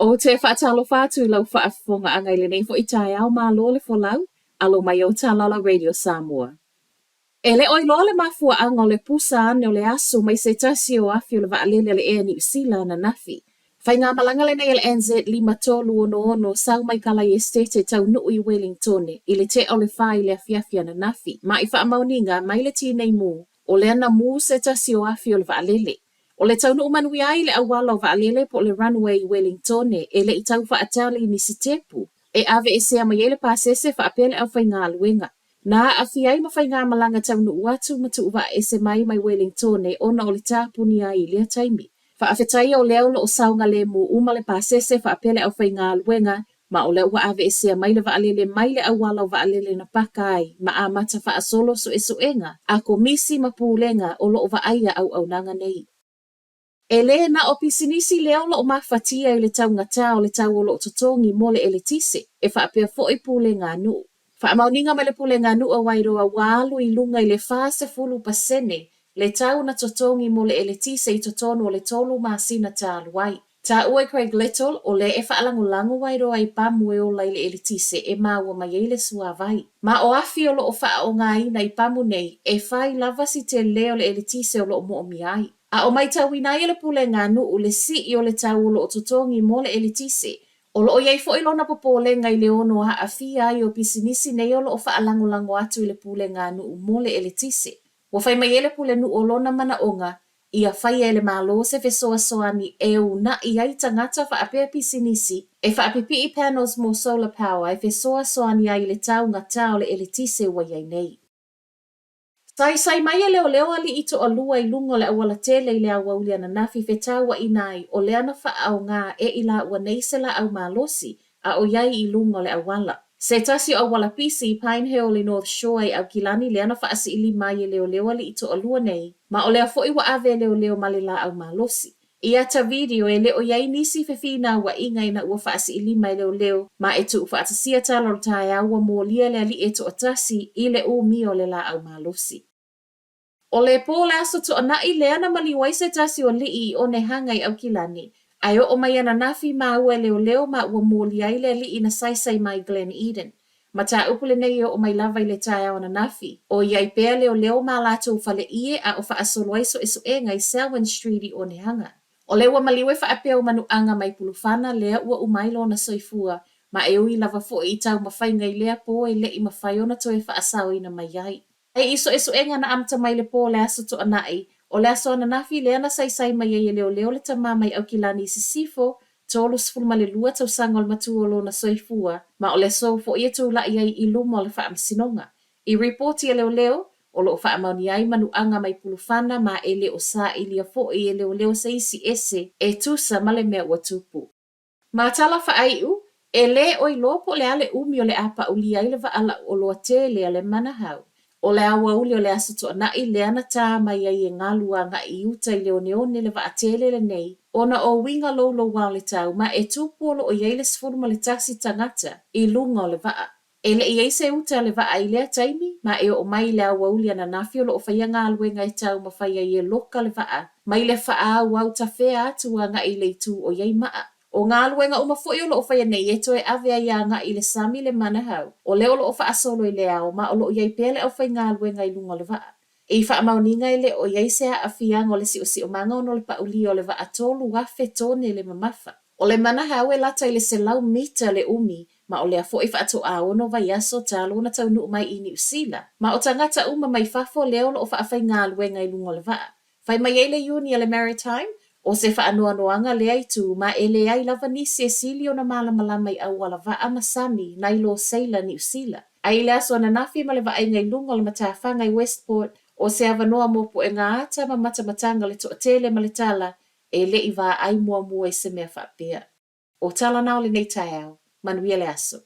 Ou te faatalofa atu i lau faafofogaaga i lenei foi taeao malo le folau, alo mai o Talala Radio Samoa. E le o iloa le mafuaaga o le pusa ane o le aso mai se tasi o afi o le vaalele a le Air Niu Sila ananafi. Faigamalaga lenei a le NZ 5366 sau mai Kalaiestete taunuu i Uelintone i le tea o le fa i le afiafi ananafi ma i faamaoniga mai le tinei mu o lea na mu se tasi o afi o le vaalele. O le taunuu manuia ai i le auala o vaalele po o le runway i Uelintone e le i tau faatali i ni sitepu e aveesea mai ai le pasese faapea le aufaigaluega. Na aafia ai ma faigamalaga taunuu atu ma tuuvaa ese mai mai Uelintone ona o le tapunia ai i lea taimi. Faafetai o lea o lo o saogalemu uma le pasese faapea le aufaigaluega ma o lea ua aveesea mai le vaalele mai le auala o vaalele na paka ai ma amata faasolo suesuega a komisi ma pulega o lo o vaaia auaunaga nei. E le na o pisinisi lea o lo o mafatia i le taugata o le tau o lo o totogi mo le eletise, e faapea foi pulega a nuu. Faamaoniga mai le pulega a nuu a Wairoa ua alu i luga i le 40% le tau na totogi mo le eletise i totonu o le tolu masina talu ai. Taua e Craig Little, o lea e faalagolago Wairoa i pamu e ola i le eletise e maua mai ai le suavai. Ma o afi o lo o faaaogaina i pamu nei, e fai lava si tele o le eletise o lo o moomia ai. A o maitauina ai e le pulega a nuu le sii o le tau o lo o totogi mo le eletise, o lo o i ai foi lona popolega i le ono aafia ai o pisinisi nei o lo o faalagolago atu i le pulega a nuu mo le eletise. Ua fai mai ai le pulenuu o lona manaoga ia faia e le Malo se fesoasoani e uunai ai tagata faapea pisinisi e faapipii panels mo solar power e fesoasoani ai i le taugata o le eletise ua i ai nei. Saisai mai e leoleo alii toalua i luga o le aualatele i le aoauli ananafi fetauaina ai o lea na faaaoga e i laua nei se laau malosi a o i ai i luga o le auala. Se tasi o auala pisi i Pine Hill i North Shore i Aukilani lea na faasiilima ai e leoleo alii toalua nei, ma o lea foi ua ave e leoleo ma le laau malosi. I ata video e le o i ai nisi fefinauaiga ina ua faasiilima e leoleo ma e tuufaatasia tala o le taeao ua molia le alii e toatasi i le umia o le laau malosi. O le pō o le Aso Toonai lea na maliu ai se tasi o alii i Onehanga i Aukilani, a e oo mai ananafi māua e leoleo ma ua molia ai le alii na saisai mai Glen Eden. Mataupu lenei e oo mai lava i le taeao ananafi. O i ai pea leoleo ma latou fale ie a o faasolo ai suesuega i Selwyn Street i Onehanga. O lea ua maliu e faapea o Manuaga mai Pulufana lea ua uma ai lona soifua ma e ui lava foi i taumafaiga i lea pō e leʻi mafai ona toe faasaoina mai ai. Ai i suesuega na amata mai le pō o le Aso Toonai, o le aso ananafi lea na saisai mai ai e leoleo le tamā mai Aukilani i Sisifo, 32 tausaga o le matua o lona soifua, ma o le aso foi e tulai ai i luma o le faamasinoga. I ripoti a leoleo, o lo o faamaonia ai Manuaga mai Pulufana ma e le o sailia foi e leoleo se isi ese e tusa ma le mea ua tupu. Ma tala faaiu, e lē o iloa po o le a le umi o le a paulia ai le vaa lau oloa tele a le Manahau. O le aoauli o le Aso Toonai lea na tā mai ai e galu agai i uta i le oneone le vaa tele lenei ona o uiga louloua o le tau ma e tupu o lo o i ai le 11 tagata i luga o le vaa. E le i i ai se uta a le vaa i lea taimi, ma e oo mai i le aoauli ananafi o lo o faia galuega e taumafai ai e loka le vaa mai le faaauau tafea atu agai i le itu o i ai maa. O galuega uma foi o lo o faia nei e toe ave ai agai i le sami le Manahau, o lea o lo o faasolo i le ao ma o lo o i ai pea le aufaigaluega i luga o le vaa. I faamaoniga e le o i ai se aafiaga o le siosiomaga ona o le paulia o le vaa 3,000 tone le mamafa. O le Manahau e lata i le 100 mita le umi, ma o lea foi faatoa ono vaiaso talu ona taunuu mai i Niu Sila, ma o tagata uma mai fafo lea o lo o faafaigaluega i luga o le vaa. Fai mai ai le iuni a le Maritime, o se faanoanoaga lea i tu ma e leai lava nisi e sili ona malamalama i auala vaa ma sami nai lo seila Niu Sila. A i le aso ananafi ma le vaaiga i luga o le matafaga i Westport, o se avanoa mo puega ata ma matamataga o le toatele ma le tala e le i vaai muamua i se mea faapea. O tala na o lenei taeao. Manuia le aso.